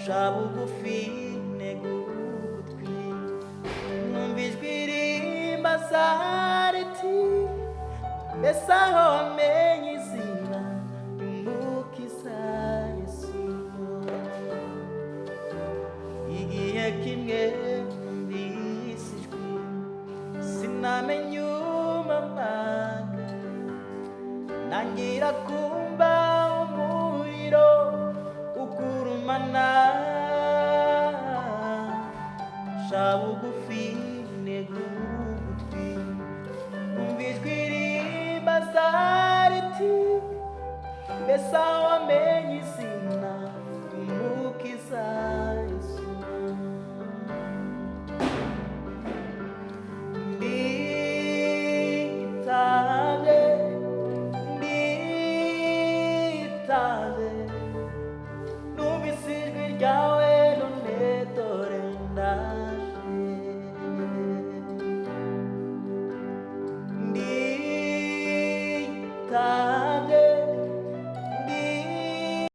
Nca bugufi ntega ugutwi, numva ijwi rimbaza riti: "Mbese aho wamenye izina ry'Umukiza Yesu?" Igihe kimwe numvise ijwi, sinamenya umpamagaye, ntangira kumva umuriro ugurumana. Nca bugufi ntega ugutwi, numva ijwi rimbaza riti: "Mbese aho wamenye izina ry'Umukiza?"